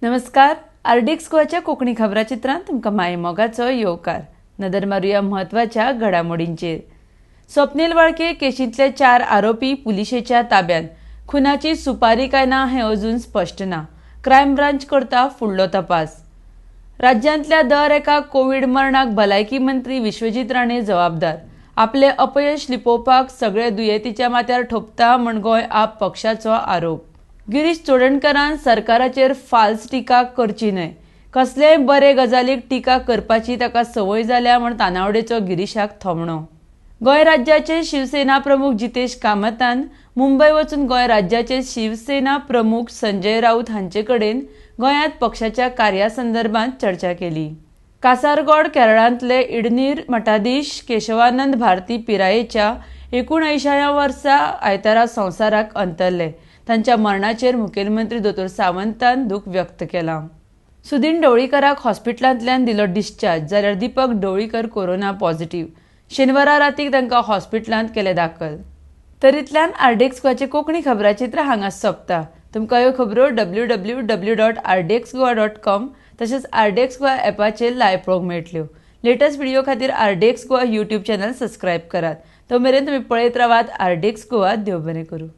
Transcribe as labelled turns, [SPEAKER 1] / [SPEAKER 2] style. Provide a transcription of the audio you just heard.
[SPEAKER 1] नमस्कार, आरडीएक्स गोवाच्या कोंकणी खबराचित्रांत तुमकां माय मोगाचो येवकार. नदर मारुया म्हत्वाच्या घडामोडींचेर. स्वप्नील वाळके केशींतले 4 आरोपी पुलिशेच्या ताब्यात. खुनाची सुपारी काय ना हें अजून स्पश्ट ना. क्रायम ब्रांच करता फुडलो तपास. राज्यांतल्या दर एका कोवीड मरणाक भलायकी मंत्री विश्वजीत राणे जबाबदार. आपले अपयश लिपोवपाक सगळे दुयेंतीच्या माथ्यार ठोपता म्हण गोंय आप पक्षाचो आरोप. गिरीश चोडणकरान सरकाराचेर फाल्स टिका करची न्हय, कसलेय बरे गजालीक टिका करपाची ताका संवय जाल्या म्हण तानावडेचो गिरीशाक थोमणो. गोंय राज्याचे शिवसेना प्रमुख जितेश कामतान मुंबय वचून गोंय राज्याचे शिवसेना प्रमुख संजय राऊत हांचे कडेन गोंयांत पक्षाच्या कार्या संदर्भात चर्चा केली. कासारगोड केरळांतले इडनीर मठाधीश केशवानंद भारती पिरायेच्या 79व्या वर्सा आयतारा संवसाराक अंतरले. तांच्या मरणाचेर मुखेलमंत्री दोतोर सावंतान दुख व्यक्त केलां. सुदीन ढवळीकराक हॉस्पिटलांतल्यान दिलो डिस्चार्ज, जाल्यार दीपक ढवळीकर कोरोना पॉझिटिव्ह. शेनवारा रातीक तांकां हॉस्पिटलांत केले दाखल. तरीतल्यान आरडीएक्स गोवाचे कोंकणी खबराचित्र हांगा सोंपता. तुमकां ह्यो खबरो www.rdxgoa.com तशेंच आरडीएक्स गोवा ॲपाचेर लायव्ह पळोवंक मेळटल्यो. लेटस्ट व्हिडिओ खातीर RDX Goa YouTube channel subscribe करात. तो मेरेन तुमी पळयत रावात आरडीएक्स गोवा. देव बरें करूं.